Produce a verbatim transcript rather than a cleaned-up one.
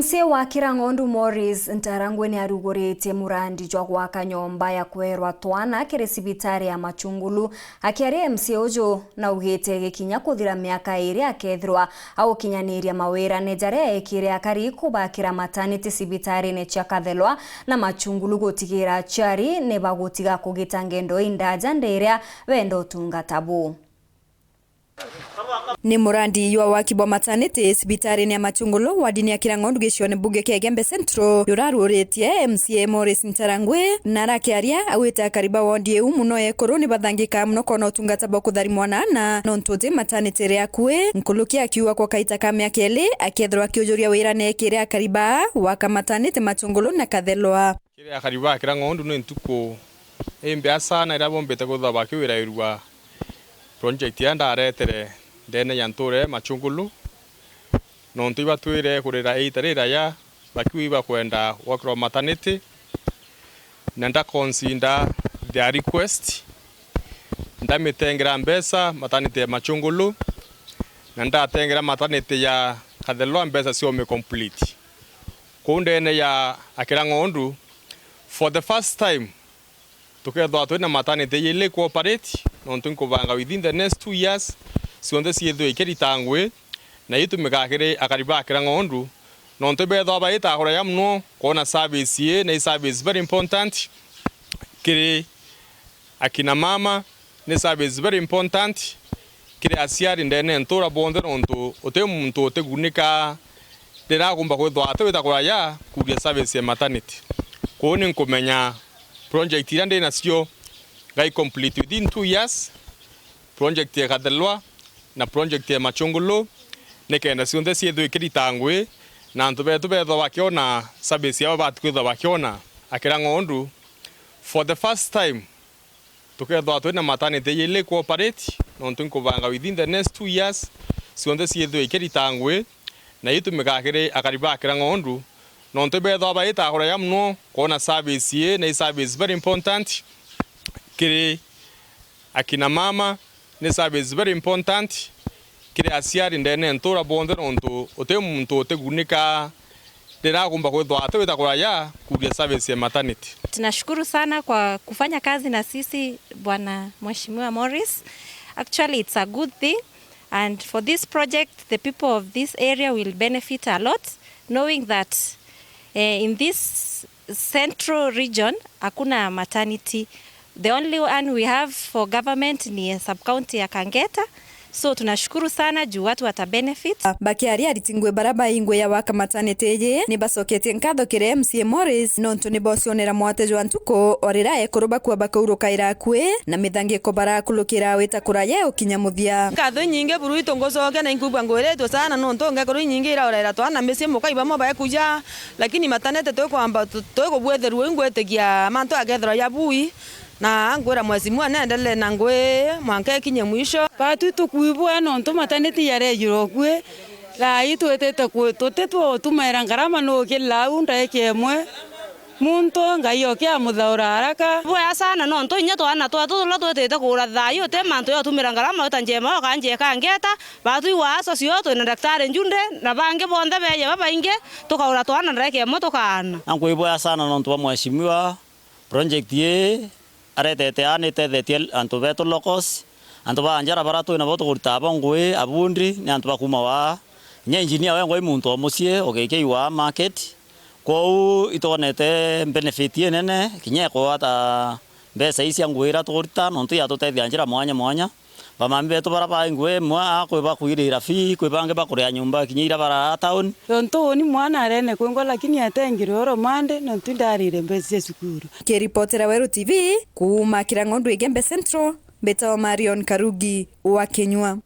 M C A wa Kirang'ondu Morris Ntarangwi ni aruguritie murandi jwa gwaka nyomba ya kwerwa twana kiri cibitari ya Machungulu. Akiaria M C A uju naugite gikinya kuthira miaka iri akethirwa agukinyaniria mawirane jaria ekire akari kubakira mataniti cibitarine cia Kathelwa na Machungulu gutigira aciari ni bagutiga kugita ngendo indaja ndiria benda utungata buu. Ni murandi jwa waki bwa mataniti cibitarine ya Machungulu, wardini ya Kirang'ondu gicione bunge kia Igembe Central, juraruritie M C A Morris Ntarangwi, na arakiaria augite akari ba ward iu muno ekuru ni bathangika muno kwona utungata bwa kuthari mwana ana, nontu uti mataniti iri akui, nkuruki akiuga kwa kaita ka miaka iri akethirwa akiujuria wira nekire akari ba waka mataniti Machungulu na Kathelwa. Kiri akari ba Kirang'ondu ni ntuku imbea sana iria bombite kwithirwa bakiwirairua project iria ndaretere ndene ya nture Machungulu, nontu ibatwire kurira iita riraya bakiuga ibakwenda gwakirwa mataniti, na ndaconsider their request, ndamitengera mbeca mataniti ya Machungulu, na ndatengera mataniti ya Kathelwa mbeca cia umi complete. Kuu ndene ya Akirang'ondu, for the first time, tukethwa twina maternity iji ili kuoperate, nontu nkubanga within the next two years, cionthe ciithwe ikirita ngui, na itumika kiri akari ba Akirang'ondu, nontu bethwa baita kuraya muno kwona service ii, na i service very important kiri akina mama, ni service very important kiri aciari ndene ntura bonthe, nontu uti muntu utigunika riria akumba kwithwa atiwita kuraya kuria service ya maternity. Kuu ni nkumenya project iria ndi nacio ngai complete within two years, project ya Kathelwa na project ya Machungulu, nikenda cionthe ciithwe ikirita ngui, na antu betu bethwa bakiona service yao batikwithwa bakiona Akirang'ondu for the first time. Tukethwa twina maternity iji ili kuoperate, nontu nkubanga within the next two years, cionthe ciithwe ikirita ngui, na itumika kiri akari ba Akirang'ondu, nontu bethwa baita kuraya muno kwona service ii, na i service very important kiri akina mama, ni service very important kiri aciari ndene ntura bonthe, nontu uti muntu utigunika riria akumba kwithwa atiwita kuraya kuria service ya maternity. Tunashukuru sana kwa kufanya kazi na sisi, Bwana Mheshimiwa Morris. Actually, it's a good thing. And for this project, the people of this area will benefit a lot, knowing that, eh, in this central region, hakuna maternity. The only one we have for government ni sub-county ya Kangeta. So, tunashukuru sana juu watu wata benefit. Bakiaria ariti ngui bara baingwi ya waka maternity iji, ni bacoketie nkatho kiri M C A Morris, nontu ni bocionera mwate jwa ntuku, o riria ekuru bakua bakaurukaira akui, na mithangiko barakurukira wita kuraya ukinya muthia. Nkatho inyingi buru itu ngucokia na inkwigua ngwiritwe sana, nontu ngekorwo inyingi iraurera twana micii mukai bamwe baekuja, lakini matanete twikwamba tu-, twikubwithirua ingwitikia mantu akethirwa jabui, na ankwira mheshimiwa nendelee na ngui mwanka ikinye mwisho. Batwi tukwibua nontu mataneti yarejirwe ukui, thaa ii twitite ku-, tuti tutumaira ngarama nukirira au ndaika imwe. Muntu Ngai oke amuthaura haraka. Bwea sana nontu inya twana twetu turia twitite kugura thaa ii uti mantu ya utumira ngarama uta njema ukanja ikangeta, batwi waaso cio twina daktari Njunde na bangi bonthe beeje babaingi, tukagura twana ndaika imwe tukaana. Na nkwibwea sana nontu bwa mheshimiwa, project ii aretete aa ni itethetie antu betu locals, antu ba Anjara bara twi nabo tukurita abo ngui, abundi ni antu ba kuuma waa. Kinya engineer wengwa i muntu o mucii ugikia iwaa market. Kwou itwonete benefit inene, kinya ekugwata mbeca ii cia ngui iria tukurita, nontu iatutethia njira mwanya mwanya. Bamami betu bara bai ngui imwe, a kwi bakwirira fee, kwi bangi bakuria nyumba kinya iria bararaa town. Tontu uni mwana arene kwingwa, lakini atengirwe oro Monday, nontu ndarire mbeca cia cukuru. Kiripotera Weru T V, kuuma Kirang'ondu Igembe Central, mbitawa Marion Karugi wa Kinyua.